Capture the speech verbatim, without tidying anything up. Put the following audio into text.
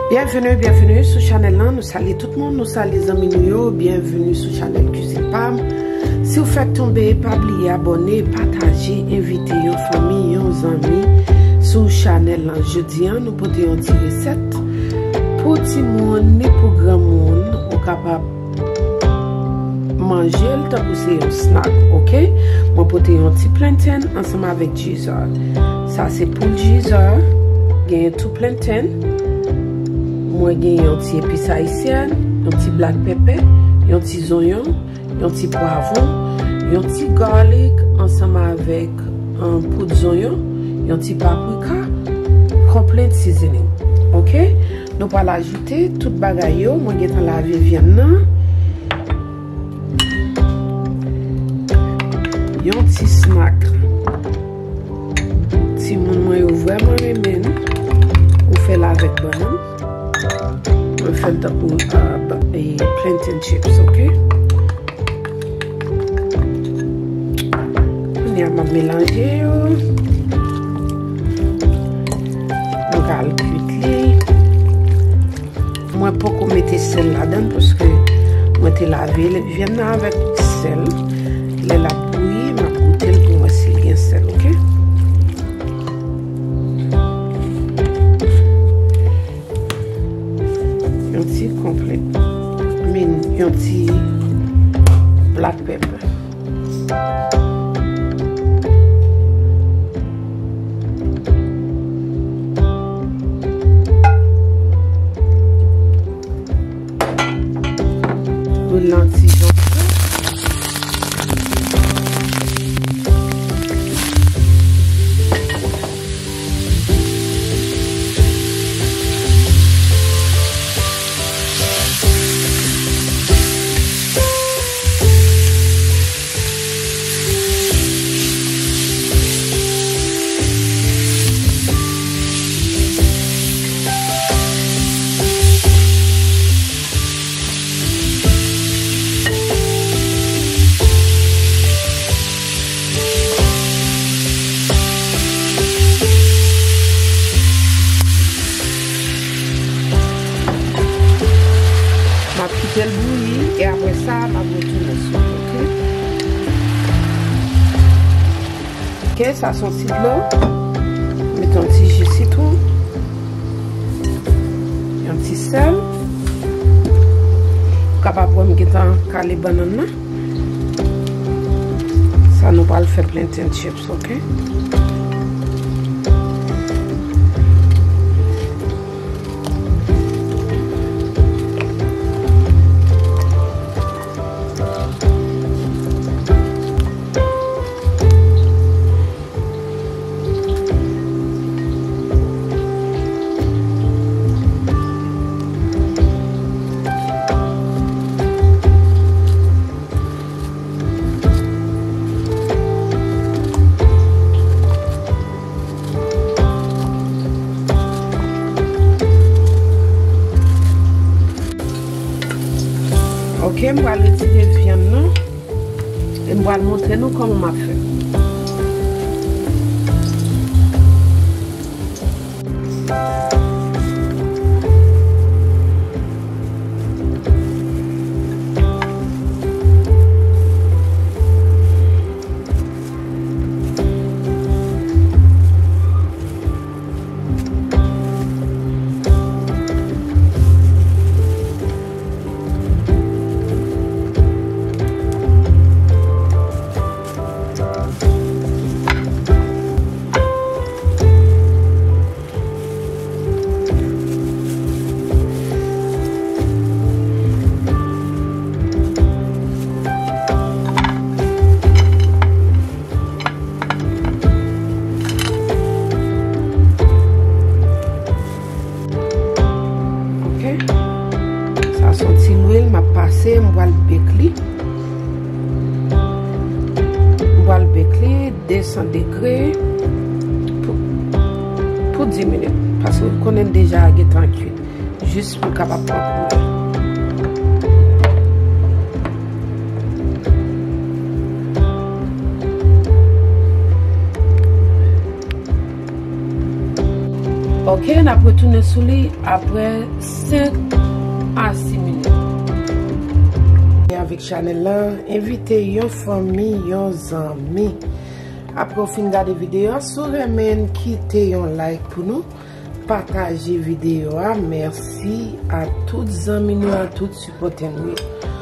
Byenveni, byenveni sou chanèl lan. Nou salye tout moun, nou salye zanmi nou yo. Byenveni sou chanèl Cuisine Pam. Si w fèk tonbe, pa bliye abòne, pataje, envite yon fanmi, yon zanmi sou chanèl lan. Jodi a, nou pote yon ti resèt pou timoun ni pou granmoun. Ou kapab manje l tankou se yon snack, oke? Mwen pote yon ti plantain ansanm avèk Caesar. Sa se poul Caesar, genyen tou plantain. Mwen genyen yon ti epis ayisyèn, yon ti black pepper, yon ti zonyon, yon ti pwavwon, yon ti garlic ansanm avèk, um, poud zonyon, yon ti paprika, complete seasoning. Oke? Nou pral ajoute tout bagay yo. Mwen gentan lave vyann nan. Yon ti snack. Timoun mwen yo vrèman renmen l. Ou fè l avèk bannann. Mwen fè l tankou, uh, ba-, e, plantain chips, oke? Kounye a, m ap melanje yo. Mwen ka al kuit li. Mwen poko mete sèl ladan l paske mwen te lave vyann nan avèk sèl. Lè l ap bouyi, m ap goute l pou m wè si l gen sèl, oke? Yon ti konplè. I mean, yon ti black pepper. Lwil lan ti jan. M ap kite l bouyi e apre sa, m ap retounen sou li, oke? Oke, sa se yon ti dlo. Mete yon ti ji sitwon. Yon ti sèl. Ou kapab wè m gentan kale bannann nan. Sa nou pral fè plantain chips, oke? Oke, m pral retire vyann nan e m pral montre nou kòman m ap fè. Oke. Sa se yon ti lwil m ap pase, m pral bake li. M pral bake li de san degre pou, pou dis minit. Paske w konnen l deja gentan kuit. Jis pou l kapab pran koulè. Ok, n ap retounen sou li apre senk a sis minit. Avèk chanèl la, envite yon fanmi, yon zanmi. Apre w fin gade videyo a, si w renmen, kite yon like pou nou. Pataje videyo a. Mèsi a tout zanmi nou, a tout sipòtè nou yo.